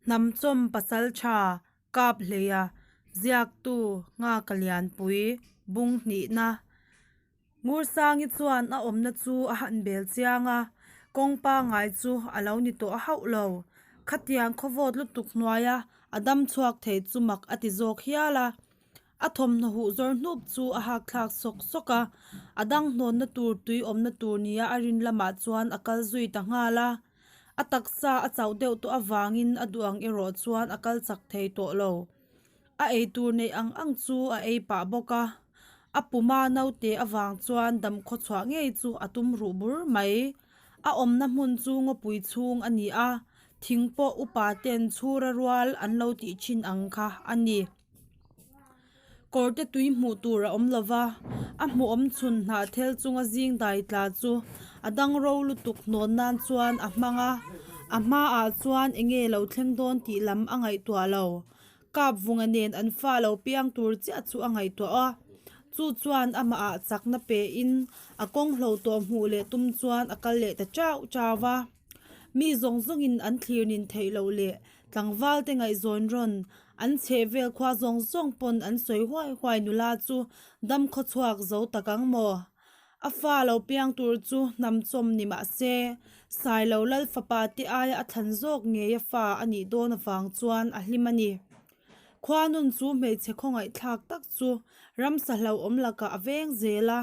Hnamchawm Pasaltha Kaphleia ziaktu Nghaka Lianpui bung hnihna Ngursangi chuan a awmna chu a han bel chiang a, kawng pangngai chu a lo ni tawh hauh lo. Khatiang khawvawt lutuk hnuaia a dam chhuak thei chu mak a ti zawk hial a. A thawmhnaw huh zawr hnup chu a hak thlak sawk sawk a, a dang hnawnna tur tui awmna tur nia a rin lamah chuan a kal zui ta nghal a. A taksa a chauh deuh tawh avangin a duh ang erawh chuan a kal chak thei tawh lo. A ei tur neih ang ang chu a ei pah bawk a, a puma naute avang chuan dam khawchhuah ngei chu a tum ruh bur mai. A awmna hmun chu ngawpui chhung a ni a, thing pawh upa ten chhura rual an lo tih thin ang kha a ni. Kawr te tui hmuh tur a awm lo va, a hmuhawm chhun hnah thel chunga zing dai tla chu a dang ro lutuk hnawn nan chuan a hmang a, a hmaah chuan eng nge lo thleng dawn tih lam a ngaihtuah lo. Kap vunga nen an fa lo piang tur chiah chu a ngaihtuah a, chu chuan amahah chakna pein a kawng hlo tawh hmuh leh tum chuan a kal leh ta chau chau va. Mi zawng zawngin an thlir nin theih loh leh tlangval te ngaihzawn rawn an chheh vel khua zawng zawng pawn an sawi huai huai nula chu dam khaw chhuak zo tak ang maw? A fa lo piang tur chu hnam chawm ni mah se, Sailo Lal fapa te aia a thlan zawk ngei a fa a nih dawn avang chuan a hlim a ni. Khuanun chu hmeichhe khawngaihthlak tak chu ramsa hlauhawm lakah a veng zel a,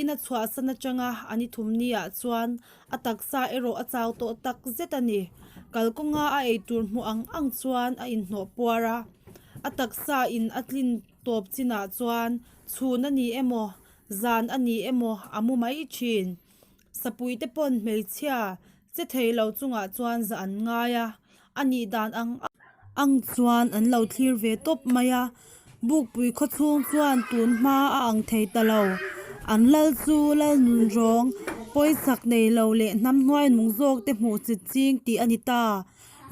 ina chhuahsan atanga a ni thum niah chuan a taksa erawh a chau tawh tak zet a ni. Kalkawnga a eitur hmuh ang ang chuan a inhnawh puar a, a taksa in a tlin tawp chinah chuan chhun a ni emaw zan a ni emaw a mu mai thin. Sapui te pawn hmeichhia che thei lo chungah chuan zah an ngai a, a nih dan ang ang chuan an lo thlir ve tawp mai a, Bukpui khaw chhung chuan tun hma a ang thei ta lo. An lal chu lal nun rawng, pawisak nei lo leh hnam hnuai nung zawk te hmuh chit ching tih a ni ta.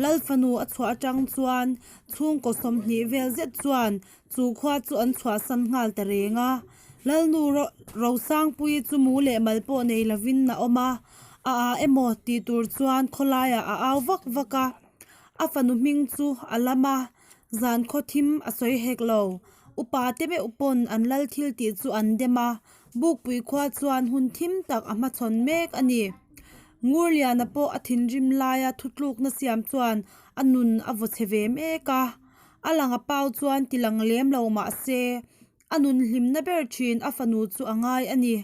Lal fanu a chhuah atang chuan chhungkaw 20 vel zet chuan chu khua chu an chhuahsan nghal ta reng a. Lalnu Rosangpuii chu mu leh mal pawh nei lovin a awm a, a a emaw tih tur chuan khawlaiah a au vak vak a. A fanu hming chu a lam a, zan khaw thim a sawi hek lo. Upa te meuh pawn an lal thil tih chu an dem a, Bukpui khua chuan hun thim tak a hmachhawn mek a ni. Ngurliana pawh a thinrim laia thutlukna siam chuan a nun a vaw chhe ve mek a, a lang a pau chuan ti lang lem lo mah se, A nun hlimna ber thin a fanu chu a ngai a ni.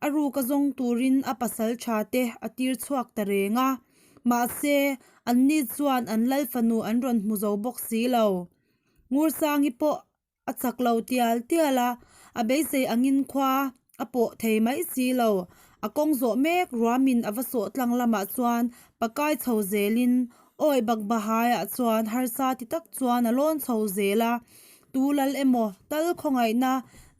A ruk a zawng turin a pasal tha te a tir chhuak ta reng a. Mahse, anni chuan an lal fanu an rawn hmu zo bawk si lo. Ngursangi pawh a chak lo tial tial a, a beisei angin khua a pawh thei mai si lo. A kawng zawh mek ruamin a va sawh tlang lamah chuan pakai chho zelin Awi Bakbahaiah chuan harsa ti tak chuan a lawn chho zel a, tu lal emaw tal khawngaihna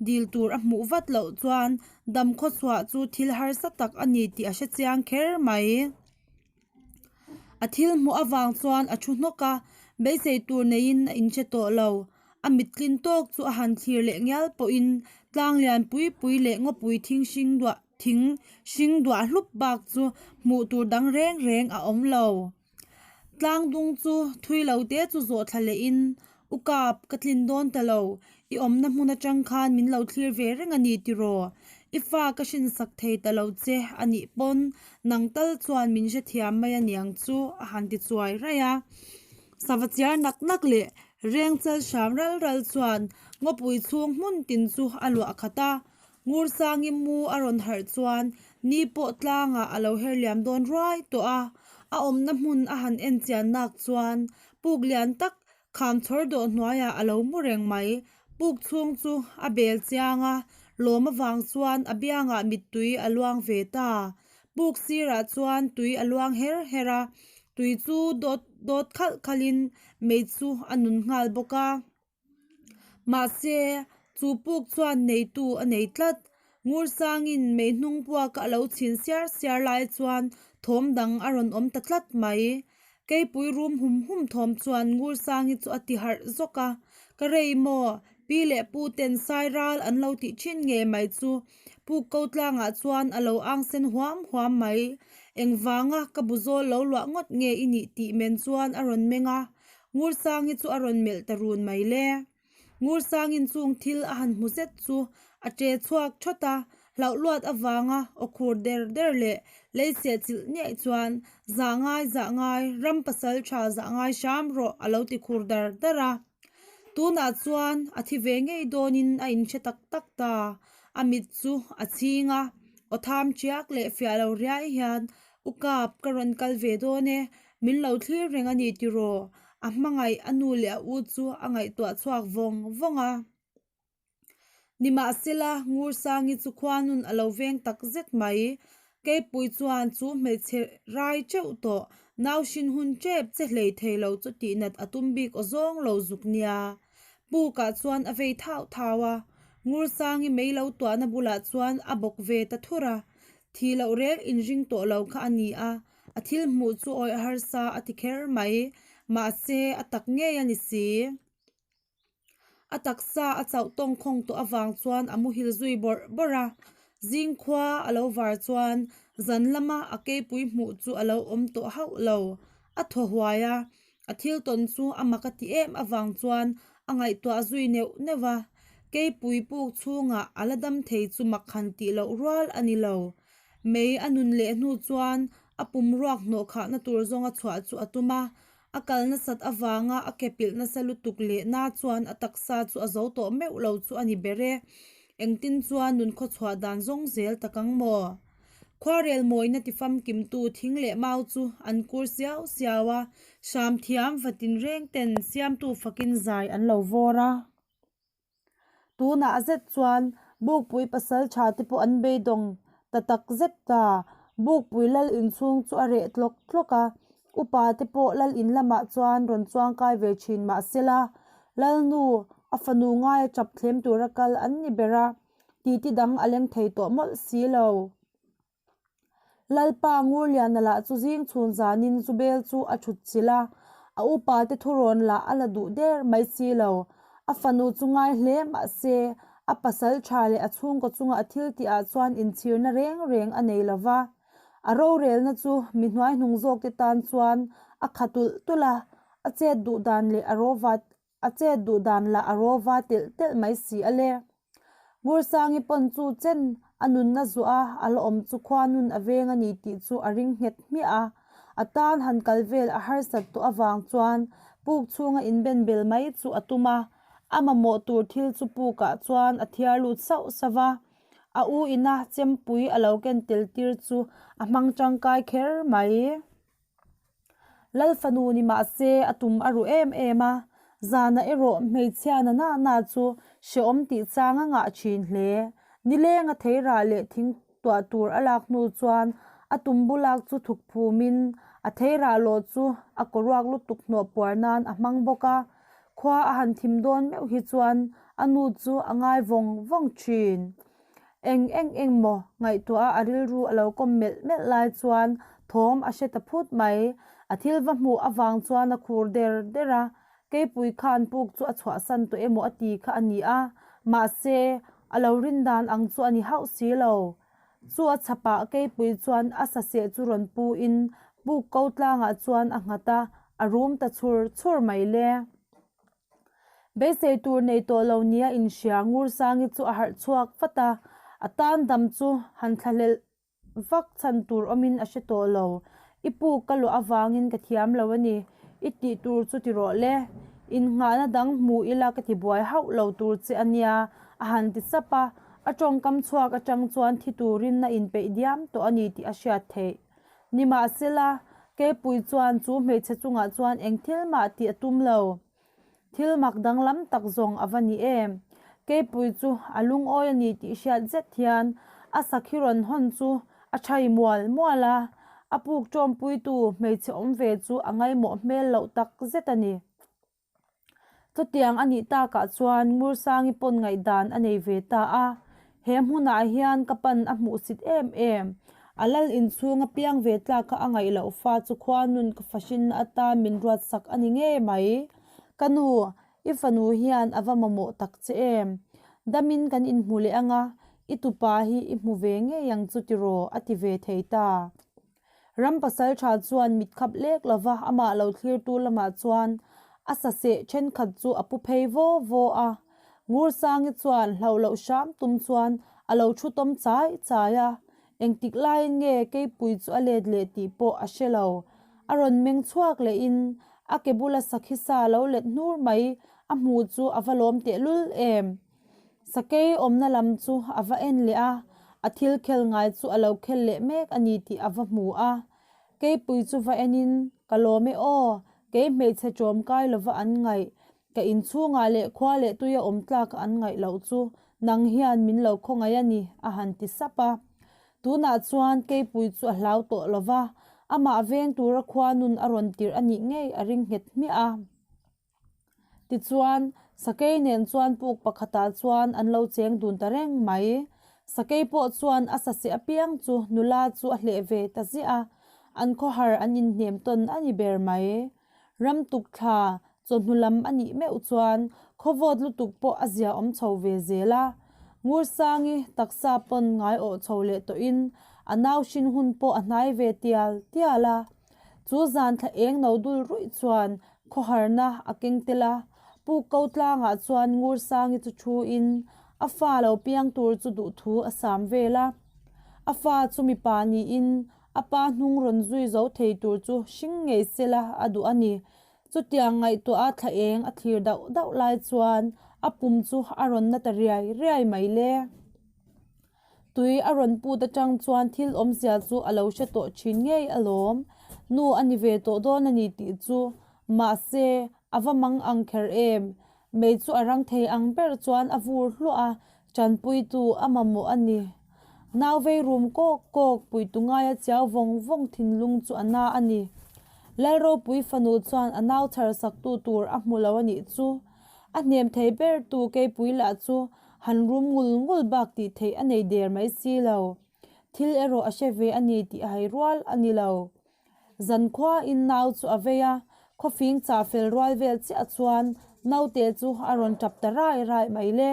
dil tur a hmuh vat loh chuan dam khawchhuah chu thil harsa tak a ni tih a hre chiang kher mai. A thil hmuh avang chuan a thu hnawk a, beisei tur neiin a inhre tawh lo. A mittlin tawk chu a han thlir leh ngial pawhin tlang lian pui pui leh ngawpui thing hring duah thing hring duah hlup bak chu hmuh tur dang reng reng a awm lo. Tlang dung chu thui lo te chu zawh thla leh in u kap ka tlin dawn ta lo i awmna hmun atang khan min lo thlir ve reng a ni tiraw i fa ka hrin sak thei ta lo che a nih pawn nang tal chuan min hrethiam mai a niang chu a han ti chuai raih a. Sava chiar nak nak leh reng chal hram ral ral chuan ngawpui chhung hmun tin chu a luah khat a. Ngursangi mu a rawn harh chuan ni pawh tlangah a lo her liam dawn ruai tawh a, a awmna hmun a han en chian nak chuan puk lian tak kham chhawr dawh hnuaiah a lo mu reng mai. Puk chhung chu a bel chiang a, lawm avang chuan a biangah mittui a luang ve ta. Puk sirah chuan tui a luang her her a, tui chu dawt dawt khalh khalhin mei chu a nun nghal bawk a. Mahse, chu puk chuan neitu a nei tlat. Ngursangin mei hnung puaka a lo chhin siar siar lai chuan thawm dang a rawn awm ta tlat mai. Keipui rum hum hum thawm chuan Ngursangi chu a ti harh zawk a, Ka rei maw? Pi leh pu ten sai ral an lo tih thin ngei mai chu puk ko tlangah chuan a lo ang sen huam huam mai. Engvanga ka bu zawl lo luah ngawt nge i nih tih men chuan a rawn meng a. Ngursangi chu a rawn melh ta run mai le. Ngursangin chung thil a han hmu zet chu a ṭe chhuak ṭhawt a, hlauh luat avanga aw khur der der leh lei seh chilh niaih chuan Zah ngai, zah ngai, ram pasal ṭha zah ngai hram rawh a lo ti khur dar dar a. Tunah chuan a thi ve ngei dawnin a inhre tak tak ta. A mit chu a chhing a, aw tham ṭiak leh fiah lo riai hian U Kap, ka rawn kal ve dawn e, min lo thlir reng a ni tiraw? A hmangaih a nu leh a u chu a ngaihtuah chhuak vawng vawng a. Nimahsela, Ngursangi chu khuanun a lo veng tak zet mai. Keipui chuan chu hmeichhe rai teuh tawh, nau hrin hun tep che hlei thei lo chu tihnat a tum bik aw zawng lo zuk nia. Pukah chuan a vei thau thau a, Ngursangi mei lo tuahna bulah chuan a bawk ve ta thur a. Thih loh reng inring tawh lo kha a ni a, a thil hmuh chu awih harsa a ti kher mai, mahse a tak ngei a ni si. A taksa a chauh tawng khawng tawh avang chuan a muhil zui bawrh bawrh a, zingkhua a lo var chuan zan lama a keipui hmuh chu a lo awm tawh hauh lo. A thaw huai a, a thil tawn chu a mak a ti em avang chuan a ngaihtuah zui neuh neuh a, keipui puk chhungah a la dam thei chu mak han tih loh rual a ni lo. Mei a nun leh hnu chuan a pum ruak hnawh khahna tur zawnga chhuah chu a tum a, A kal nasat avanga a ke pilh nasa lutuk leh na chuan a taksa chu a zo tawh meuh lo chu a ni ber e. Engtin chuan nun khawchhuah dan zawng zel tak ang maw? Khuarel mawina ti famkimtu thing leh mau chu an kur siau siau a, hram thiam vatin reng ten siamtu fakin zai an lo vawr a. Tunah zet chuan Bukpui pasal tha te pawh an beidawng ta tak zet ta. Bukpui lal inchhung chu a reh tlawk tlawk a, upa te pawh lal in lamah chuan rawn chuangkai ve thin mah sela, Lalnu a fanu ngaia chap thlem tura kal an ni ber a, titi dang a leng thei tawh mawlh si lo. Lalpa Ngurliana lah chu zing chhun zanin zu bel chu a thut chilh a, a upa te thurawn lah a la duh der mai si lo. A fanu chu ngai hle mah se, a pasal tha leh a chhungkaw chunga a thil tih ah chuan inchhirna reng reng a nei lo va. A rorelna chu mi hnuaihnung zawk te tan chuan a kha tulh tulh a, a chet duh dan leh a rawva A chet duh dan lah a rawva telh telh mai si a le. Ngursangi pawn chu chen a nunna zuah a a la awm chu khua nun a veng a ni tih chu a ring nghet hmiah a. A tan han kal vel a harsat tawh avang chuan puk chhunga inben bel mai chu a tum a. A mamawh tur thil chu pukah chuan a thiar lut sauh sauh va. A u ina chempui a lo ken tel tir chu a hmang tangkai kher mai. Lal fanu ni mah se a tum a ruh em em a, zanah erawh hmeichhia na na na chu hrehawm tih chang a ngah thin hle. Nilenga theirah leh thing tuah tur a lak hnu chuan a tum bulak chu thuk phumin a theirah lawh chu a kaw ruak lutuk hnawh puar nan a hmang bawk a, khua a han thim dawn meuh hi chuan a nu chu a ngai vawng vawng thin. Eng eng eng maw? Ngaihtuah a a rilru a lo kawm melh melh lai chuan thawm a hre ta phut mai. A thil va hmuh avang chuan a khur der der a, Keipui khan puk chu a chhuahsan tawh emaw a ti kha a ni a, mahse, a lo rin dan ang chu a ni hauh si lo. Chu a chhapah Keipui chuan a saseh chu rawn pu in puk ko tlangah chuan a nghat a, a rum ta chhur chhur mai le. Beisei tur nei tawh lo nia inhria Ngursangi chu a harh chhuak vat a, a tan dam chu han thlahlelh vak chhan tur awmin a hre tawh lo. I puk ka luah avangin ka thiam lo a ni, i tih tur chu ti rawh le. Innghahna dang hmu ila ka ti buai hauh lo tur che a nia, a han ti sap a, a tawngkam chhuak atang chuan thi turin a inpeih diam tawh a ni tih a hriat theih. Nimahsela, Keipui chuan chu hmeichhe chungah chuan eng thil mah tih a tum lo. Thil mak danglam tak zawng a va ni em? Keipui chu a lungawi a ni tih hriat zet hian a sakhi rawn hawn chu a chhai mual mual a, a puk ṭawmpuitu hmeichhe awm ve chu a ngaimawh hmel loh tak zet a ni. Chutiang a nih takah chuan Ngursangi pawn ngaihdan a nei ve ta a, he hmunah hian ka pan a hmuhsit em em. A lal inchhung a piang ve tlak kha a ngaih loh fa chu khuanun ka fahrinna atan min ruatsak a ni ngei mai. Ka nu, i fanu hian a va mamawh tak che em? Damin kan inhmu leh anga, i tupa hi i hmu ve ngei ang chu tiraw? a ti ve thei ta. Ram pasal tha chuan mit khap lek lova amah lo thlirtu lamah chuan A saseh thenkhat chu a pu phei vaw vaw a. Ngursangi chuan hlauh loh hram tum chuan a lo thu tawm chai chai a. Engtik laiin nge keipui chu a let leh tih pawh a hre lo. A rawn meng chhuak lehin a ke bula sakhi sa lo let hnur mai a hmuh chu a va lawm tehlul em. Sakei awmna lam chu a va en leh a, a thil khel ngai chu a lo khel leh mek a ni tih a va hmu a. Keipui chu va enin, Ka lawm e aw, kei hmeichhe ṭawm kai lova an ngaih, ka inchhungah leh khua leh tuia awm tlak an ngaih loh chu nang hian min lo khawngaih a ni, a han ti sap a. Tunah chuan keipui chu a hlau tawh lova, amah veng tura khua nun a rawn tirh a nih ngei a ring nghet hmiah a. Tichuan, sakei nen chuan puk pakhatah chuan an lo cheng dun ta reng mai. Sakei pawh chuan a saseh apiang chu nula chu a hleh ve ta ziah a, an khawhar an inhnem tawn a ni ber mai. Ram tuk thla chawhnu lam a nih meuh chuan khawvawt lutuk pawh a zia awm chho ve zel a. Ngursangi taksa pawn ngai awh chho leh tawhin a nau hrin hun pawh a hnai ve tial tial a. Chu zan thla eng no dul ruih chuan khawharna a keng tel a, Puk ko tlangah chuan Ngursangi chu thuin a fa lo piang tur chu duhthu a sam vel a. A fa chu mipa niin a pa hnung rawn zui zo thei tur chu hring ngei sela a duh a ni. Chutiang ngaihtuah a thla eng a thlir dauh dauh lai chuan a pum chu a rawn na ta riai riai mai le. Tui a rawn put atang chuan thil awmzia chu a lo hre tawh thin ngei alawm. Nu a ni ve tawh dawn a ni tih chu. Mahse, a va mang ang kher em? Mei chu a rang thei ang ber chuan a vur hluah a, tanpuitu a mamawh a ni. Nau vei rum kawk kawk puitu ngaia chiau vawng vawng thinlung chu a na a ni. Lalropui fanu chuan a nau chhar saktu tur a hmu lo a nih chu. A hnem thei ber tu keipui lah chu han rum ngul ngul bak tih theih a nei der mai si lo. Thil erawh a hre ve a ni tih hai rual a ni lo. Zankhuain nau chu a vei a, khawfing chah fel rual vel chiah chuan naute chu a rawn tap ta rai rai mai le.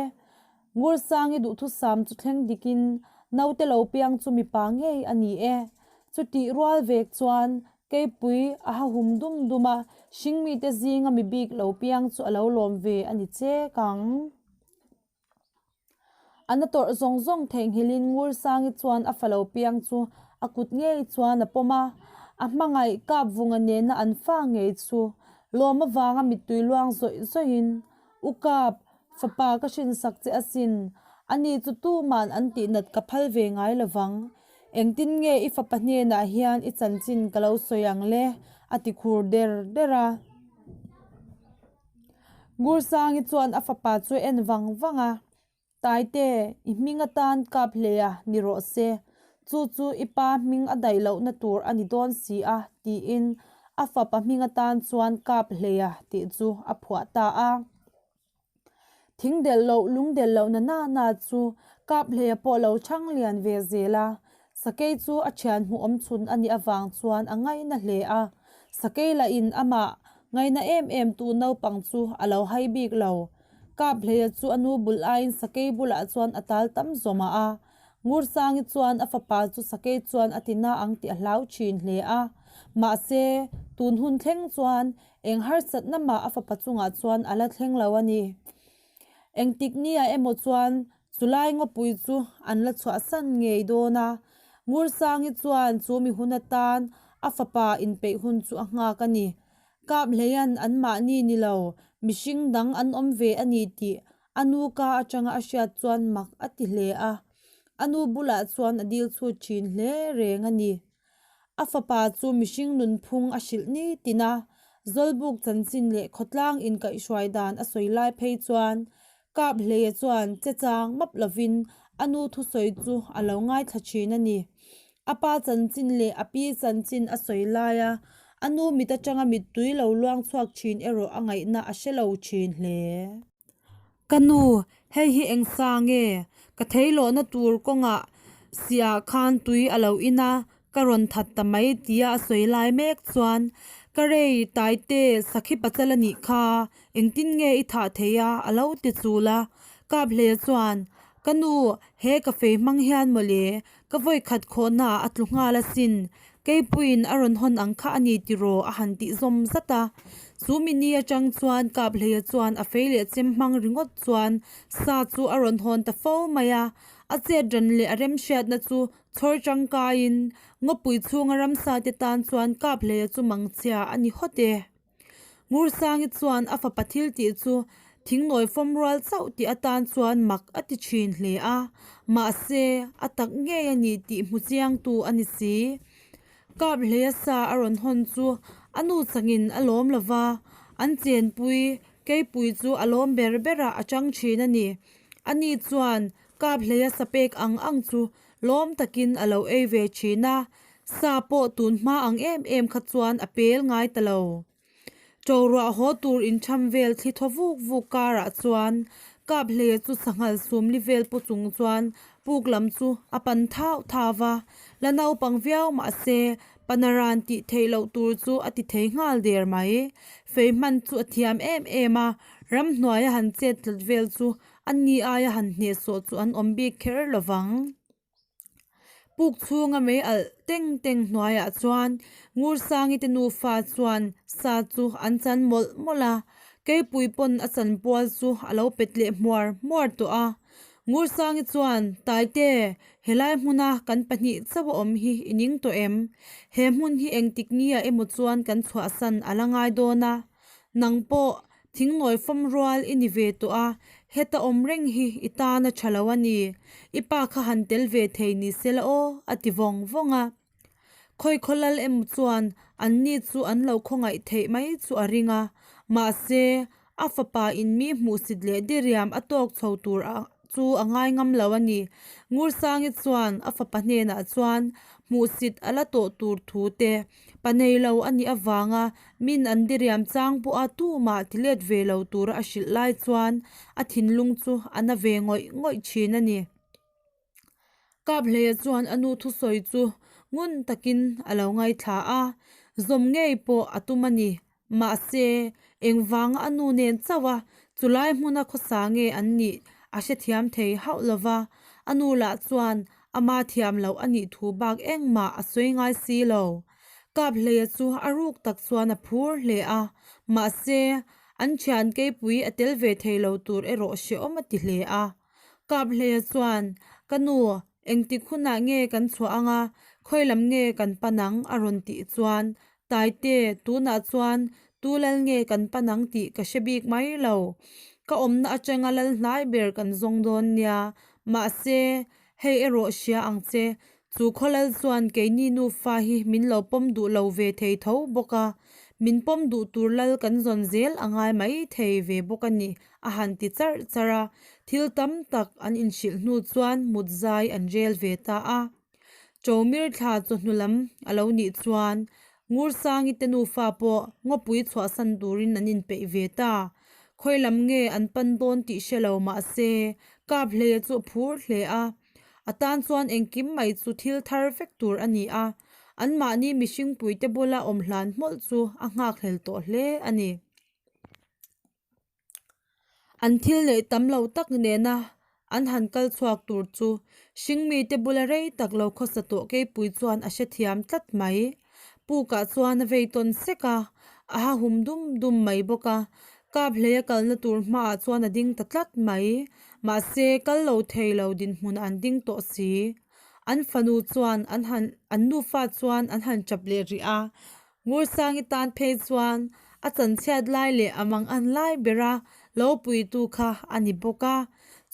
Ngursangi duhthusam chu thleng dikin naute lo piang chu mipa ngei a ni e. Chutih rual vek chuan Keipui a ha hum dum dum a, hringmite zinga mi bik lo piang chu a lo lawm ve a ni chek ang. A na tawrh zawng zawng theihnghilhin Ngursangi chuan a fa lo piang chu a kut ngei chuan a pawm a, a hmangaih Kapvunga nena an fa ngei chu lawm avanga mittui luang zawih zawihin, U Kap, fapa ka hrinsak che asin, ani chu tuman an tihnat ka phal ve ngai lovang. Engtin nge i fapa hnenah hian i chanchin ka lo sawi ang le? a ti khur der der a. Ngursangi chuan a fapa chu a en vang vang a, Taite, i hming atan kap hle a ni rawh se, chu chu i pa hming a daih lohna tur a ni dawn si a, tiin a fapa hming atan chuan kap hle a tih chu a phuah ta a. Thing delh loh, lung delh loh na na na chu kap hle pawh lo chhang lian ve zel a, Sakei chu a thian hmuh awm chhun a nih avang chuan a ngaina hle a, Sakei lahin amah ngaina em em tu naupang chu a lo hai bik lo. Kaphleia chu a nu bul aiin Sakei bulah chuan a tal tam zawmah a, Ngursangi chuan a fapa chu Sakei chuan a ti na ang tih a hlau thin hle a, mahse tun hun thleng chuan eng harsatna mah a fapa chungah chuan a la thleng lo a ni. Engtik nia emaw chuan Chulai ngawpui chu an la chhuahsan ngei dawn a, Ngursangi chuan chu mi hun atan a fapa inpeih hun chu a nghak a ni. Kaphleian anmahni ni lo, mihring dang an awm ve a ni tih a nu ka atanga a hriat chuan mak a ti hle a, a nu bulah chuan a dil chhut thin hle reng a ni. A fapa chu mihring nunphung a hrilh ni tin a, Zawlbuk chanchin leh khawtlang inkaihhruai dan a sawi lai phei chuan Kaphleia chuan che chang map lovin a nu thusawi chu a lo ngaithla thin a ni. A pa chanchin leh a pi chanchin a sawi laia a nu mit atanga mittui lo luang chhuak thin erawh a ngaihna a hre lo thin hle. Ka nu, hei hi eng sa nge? Ka theihlawhna tur kawngah siah khan tui a lo in a, ka rawn that ta mai tia a sawi lai mek chuan ka rei taite sakhi pachal a nih kha, engtin nge i thah thei a? a lo ti chul a. Kaphle chuan, Ka nu, he ka fei hmang hian mawle, ka vawikhat khawhnaah a tlu nghal asin. Keipuiin a rawn hawn ang kha a ni tiraw a han tih zawm zat a. Chu mini atang chuan Kaphleia chuan a fei leh chem hmang ringawt chuan sa chu a rawn hawn ta fo mai a. A chet ran leh a remhriatna chu chhawr tangkaiin ngawpui chhunga ramsa te tan chuan Kaphleia chu mangchhia a ni hawt e. Ngursangi chuan a fapa thil tih chu thingnawi fawm rual chauh tih atan chuan mak a ti thin hle a, mahse a tak ngei a ni tih hmu chiangtu a ni si. Kaphleia sa a rawn hawn chu a nu changin a lawm lo va, an chenpui keipui chu a lawm ber berah a chang thin a ni. Ani chuan Kaphleia sa pek ang ang chu lawm takin a lo ei ve thin a, sa pawh tun hma ang em em kha chuan a pel ngai ta lo. Ṭoruah haw tur inṭham vel thli thaw vuk vuk karah chuan Kaphleia chu sanghal sumli vel pu chung chuan puk lam chu a pan thau thau va, la naupang viau mah se Panaran tih theih loh tur chu a ti thei nghal der mai. Fei hman chu a thiam em em a, ramhnuaia han chet tlat vel chu A ni aia han hnehsawh chu an awm bik kher lo vang. Puk chhunga mei alh teng teng hnuaiah chuan Ngursangi te nufa chuan sa chu an chan mawlh mawlh a, Keipui pawn a chan pual chu a lo pet leh hmuar hmuar tawh a. Ngursangi chuan, Taite, helai hmuna kan pahnih chauh a awm hi i ning tawh em? He hmun hi engtik nia emaw chuan kan chhuahsan a la ngai dawn a, nang pawh Thingnawi fawm rual i ni ve tawh a, heta awm reng hi i tan a tha lo a ni. I pa kha han tel ve thei ni se la aw, a ti vawng vawng a. Khawi khaw lal emaw chuan an ni chu an lo khawngaih theih mai chu a ring a, mahse, a fapa in mi hmuhsit leh diriam a tawk chho tur a chu a ngai ngam lo a ni. Ngursangi chuan a fapa hnenah chuan hmuhsit a la tawh tur thu te pa nei lo a nih avanga min an diriam chang pawha tumah ti let ve lo tura a hrilh lai chuan a thinlung chu a na ve ngawih ngawih thin a ni. Kaphleia chuan a nu thusawi chu ngun takin a lo ngaithla a, zawm ngei pawh a tum a ni. Mahse, engvanga a nu nen chauh a chulai hmuna khawsa nge an nih a hrethiam thei hauh lo va, a nu lah chuan ama thiam loh a nih thu bak engmah a sawi ngai si lo. Kaphleia chu a ruk tak chuan a phur hle a, mahse, an thian keipui a tel ve thei lo tur erawh hrehawm a ti hle a. Kaphleia chuan, Ka nu, engtik hunah nge kan chhuah ang a, khawi lam nge kan pan ang? a rawn tih chuan, Taite, tunah chuan tu lal nge kan pan ang tih ka hre bik mai lo. Ka awmna atanga lal hnai ber kan zawng dawn nia. Mahse, hei erawh hria ang che, Chu khawlal chuan keini nufa hi min lo pawm duh lo ve thei tho bawk a, min pawm duh tur lal kan zawn zel a ngai mai thei ve bawk a ni, a han ti charh charh a. Thil tam tak an inhrilh hnu chuan mut zai an rel ve ta a. Chawmir thla chawhnu lam a lo nih chuan Ngursangi te nufa pawh ngawpui chhuahsan turin an inpeih ve ta. Khawi lam nge an pan dawn tih hre lo mah se, Kaphleia chu a phur hle a. A tan chuan engkim mai chu thil thar vek tur a ni a, anmahni mihringpuite bula awm hlan hmawlh chu a nghakhlel tawh hle a ni. An thil neih tam lo tak nena an han kal chhuak tur chu hringmite bula rei tak lo khawsa tawh keipui chuan a hrethiam tlat mai. Pukah chuan a vei tawn sek a, a ha hum dum dum mai bawk a. Kaphleia kalna tur hmaah chuan a ding ta tlat mai. Mahse, kal lo thei lo dinhmunah an ding tawh si. An fanu chuan an han an nufa chuan an han chap leh rih a. Ngursangi tan phei chuan a chanchhiat lai leh a mang an lai bera lo puitu kha a ni bawk a,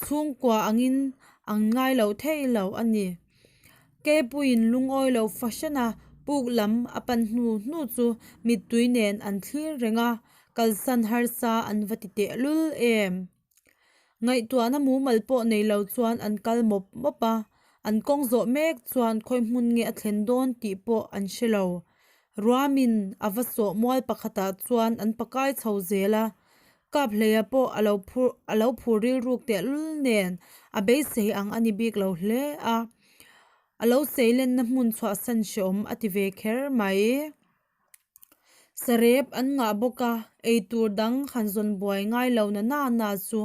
chhungkua angin an ngai lo thei lo a ni. Keipuiin lungawi lo fashion a puk lam a pan hnu hnu chu mittui nen an thlir reng a, kalsan harsa an va ti tehlul em. Ngaihtuahna mumal pawh nei lo chuan an kal mawp mawp a, an kawng zawh mek chuan khawi hmun nge a thlen dawn tih pawh an hre lo. Ruamin a va sawh mual pakhatah chuan an pakai chho zel a, Kaphleia pawh a lo phur a lo phur rilruk tehlul nen a beisei ang a ni bik lo hle a, a lo seilenna hmun chhuahsan hreawm a ti ve kher mai. Sarep an ngah bawk a, eitur dang han zawn buai ngai lo na na na chu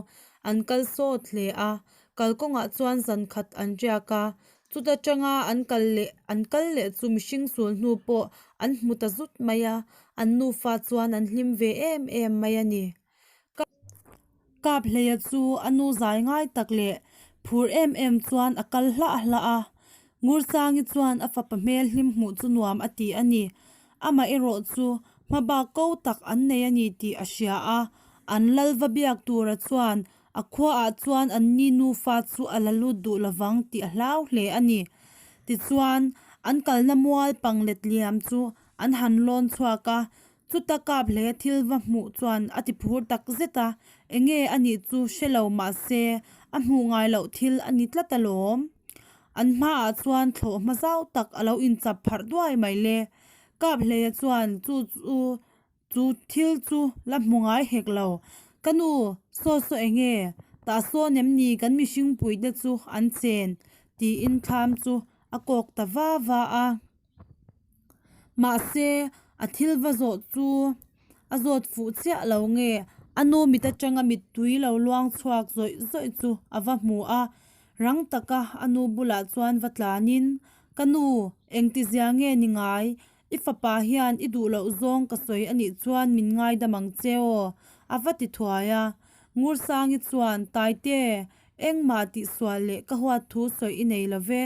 an kal sawt hle a, kalkawngah chuan zan khat an riak a. Chuta tanga an kal leh an kal leh chu mihring sul hnu pawh an hmu ta zut mai a, an nufa chuan an hlim ve em em mai a ni. Kaphleia chu a nu zai ngai tak leh phur em em chuan a kal hlah hlah a. Ngursangi chuan a fapa hmel hlim hmuh chu nuam a ti a ni. Amah erawh chu hmabak ko tak an nei a ni tih a hria a, an lal va biak tura chuan a khuaah chuan an ni nufa chu a la lut duh lovang tih a hlau hle a ni. Tichuan, an kalna mual pang let liam chu an han lawn chhuak a, Chuta kap hle thil va hmuh chuan a ti phur tak zet a, enge a nih chu hre lo mah se a hmuh ngai loh thil a ni tlat alawm. An hmaah chuan thlawh hma zau tak a lo inchap pharh duai mai le. Kap hleia chuan chu chu chu thil chu la hmu ngai hek lo. Ka nu, saw saw enge? Tah sawn em ni kan mihring puite chu an chen? tiin thlam chu a kawk ta va va a. Mahse, a thil va zawh chu a zawt fuh chiah lo nge a nu mit atanga mittui lo luang chhuak zawih zawih chu a va hmu a, rang taka a nu bulah chuan va tlanin, Ka nu, engtizia nge ni ngai? I fapa hian i duh loh zawng ka sawi a nih chuan min ngaidam ang che aw, a va ti thuai a. Ngursangi chuan, Taite, Engmah tihsual leh ka huat thu sawi i nei lo ve.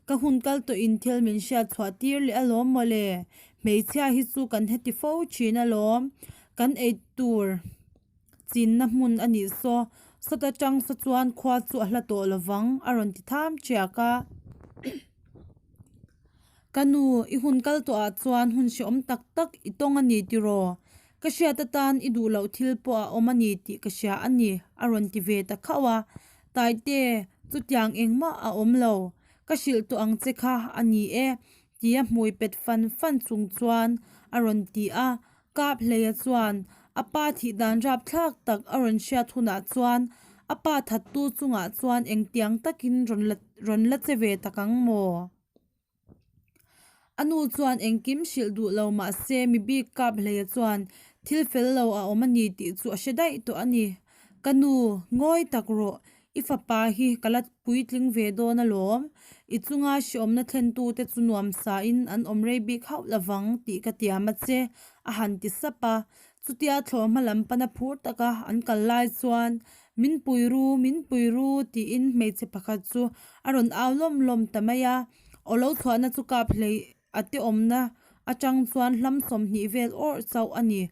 Ka hun kal tawhin thil min hriat chhuah tir leh alawm mawle. Hmeichhia hi chu kan heti fo thin alawm. Kan ei tur chinna hmun a nih saw. Sawta tang saw chuan khua chu a hla tawh lovang a rawn ti tham chiak a. Ka nu, i hun kal tawhah chuan hun hrehawm tak tak i tawng a ni tiraw? Ka hriat atan i duh loh thil pawh a awm a ni tih ka hria a ni, a rawn ti ve ta khauh a. Taite, chutiang engmah a awm lo. Ka hrilh tawh ang che kha a ni e, tia hmui pet fan fan chung chuan a rawn ti a. Kap Hleia chuan a pa thih dan rapthlak tak a rawn hriat hunah chuan a pa thattu chungah chuan engtiang takin rawn la rawn la che ve tak ang maw? A nu chuan engkim hrilh duh lo mah se mi bik kap hleia chuan thil fel lo a awm a ni tih chu a hre daih tawh a ni. Ka nu, ngawi tak rawh, i fapa hi ka la puitling ve dawn alawm. I chunga hreawmna thlentute chu nuam sain an awm rei bik hauh lovang tih ka tiam a che, a han ti sap a. Chutia thlawh hma lam pana phur taka an kal lai chuan, Min pui ru, min pui ru, tiin hmeichhe pakhat chu a rawn au lawm lawm ta mai a. Aw lo chhuahna chu kap hlei a te awmna atang chuan hlam 20 vel awrh chauh a ni.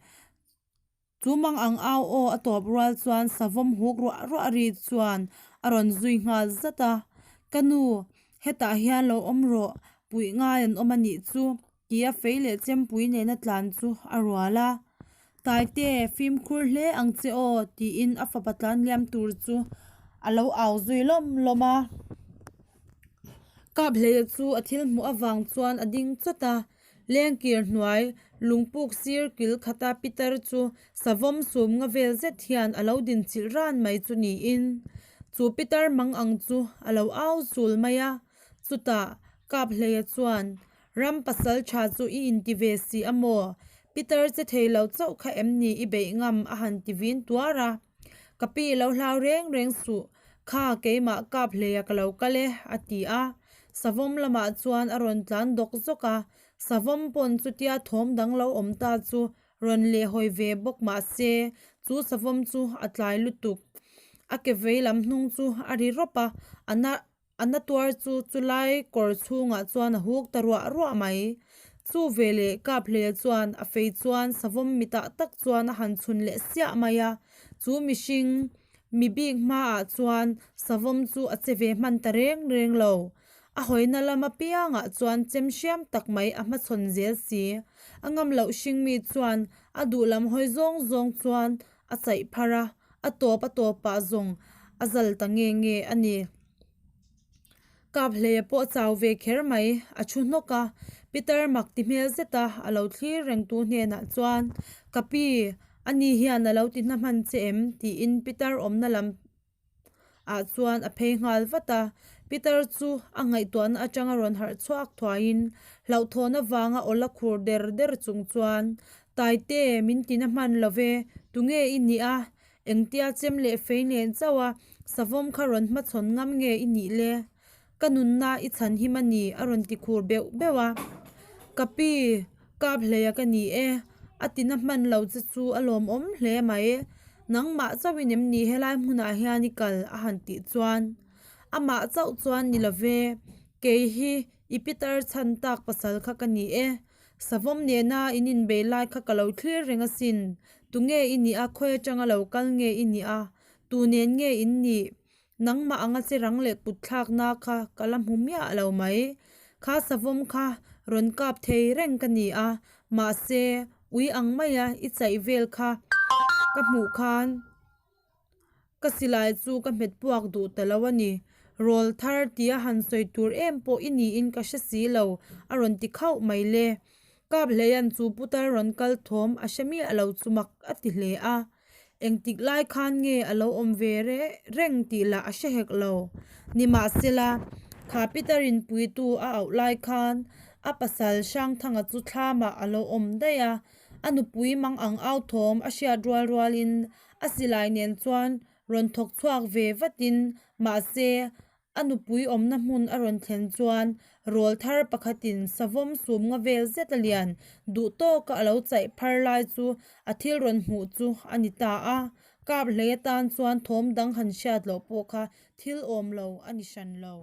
Chu mang ang au aw a tawp rual chuan savawm huk ruah ruah ri chuan a rawn zui nghal zat a. Ka nu, hetah hian lo awm rawh, puih ngai an awm a nih chu. Tia fei leh chempui nena tlan chu a rual a, Taite, fimkhur hle ang che aw, tiin a fapa tlan liam tur chu a lo au zui lawm lawm a. Kaphleia chu a thil hmuh avang chuan a ding chawt a, lengkir hnuai lungpuk sir kil khata Peter chu savawm sum nga vel zet hian a lo dinchilh ran mai chu niin chu Peter mang ang chu a lo au chul mai a, chutah Kaphleia chuan Ram pasal tha chu i inti ve si a maw? Peter che thei lo chauh kha em ni i beih ngam a han ti vin tuar a. Ka pi lo hlau reng reng suh, kha keimah kap hleia ka lo kal e, a ti a. Savawm lamah chuan a rawn tlan dawk zawk a, savawm pawn chutia thawm dang lo awm ta chu rawn lehhawi ve bawk mah se chu savawm chu a tlai lutuk. A ke vei lam hnung chu a ri rawp a, a na A na tuar chu chulai kawr chhungah chuan a huk ta ruah ruah mai. Chu veleh Kaphleia chuan a fei chuan savawm mitah tak chuan a han chhun leh siah mai a. Chu mihring mi bik hmaah chuan savawm chu a che ve hman ta reng reng lo. A hawina lam apiangah chuan chem hriam tak mai a hmachhawn zel si. A ngam loh hring mi chuan a duh lam hawi zawng zawng chuan a chaih phar a, a tawp a tawpah zawng a zal ta nge nge a ni. Kap hleia pawh a chau ve kher mai, a thu hnawk a, Peter mak ti hmel zet a, a lo thlir reng tu hnenah chuan, Ka pi, ani hian a lo ti hna hman che em? tiin Peter awmna lam ah chuan a phei nghal vat a, Peter chu a ngaihtuahna atanga rawn harh chhuak thuaiin hlauhthawn avanga aw la khur der der chung chuan Taite min tina hman lo ve, tunge i nih a? Engtia chem leh fei nen chauh a savawm kha rawn hmachhawn ngam nge i nih le? Ka nunna i chhan him a ni, a rawn ti khur beuh beuh a. Ka pi, kap hleia ka ni e, a tina hman lo che chu a lawmawm hle mai. Nangmah chauhin em ni helai hmunah hian i kal? a han tih chuan amah chauh chuan ni love, kei hi i pitar chhan tak pasal kha ka ni e. Savawm nena in inbei lai kha ka lo thlir reng asin. Tunge i nih a, khawi atanga lo kal nge i nih a, tu nen nge in nih? Nangmah anga che rang leh kut thlakna kha ka la hmu miah lo mai. Kha savawm kha rawn kap thei reng ka ni a, mahse ui ang maia i chaih vel kha ka hmuh khan ka silai chu ka hmet puak duh ta lo a ni. Rawl thar tia han sawi tur em pawh i niin ka hre si lo, a rawn ti khauh mai le. Kap hleian chu putar rawn kal thawm a hre miah lo chu mak a ti hle a. Engtik lai khan nge a lo awm ve reng tih lah a hre hek lo. Nimahsela, kha Peter-in puitu a auh lai khan a pasal Hrangthanga chu thlamah a lo awm daih a, a nupui mang ang au thawm a hriat rual rualin a silai nen chuan rawn thawk chhuak ve vatin mahse A nupui awmna hmun a rawn thlen chuan rawl thar pakhatin savawm sum nga vel zet a lian duh tawka a lo chaih phar lai chu a thil rawn hmuh chu a ni ta a. Kap hlei atan chuan thawm dang han hriat loh pawh kha thil awm lo a ni hran lo.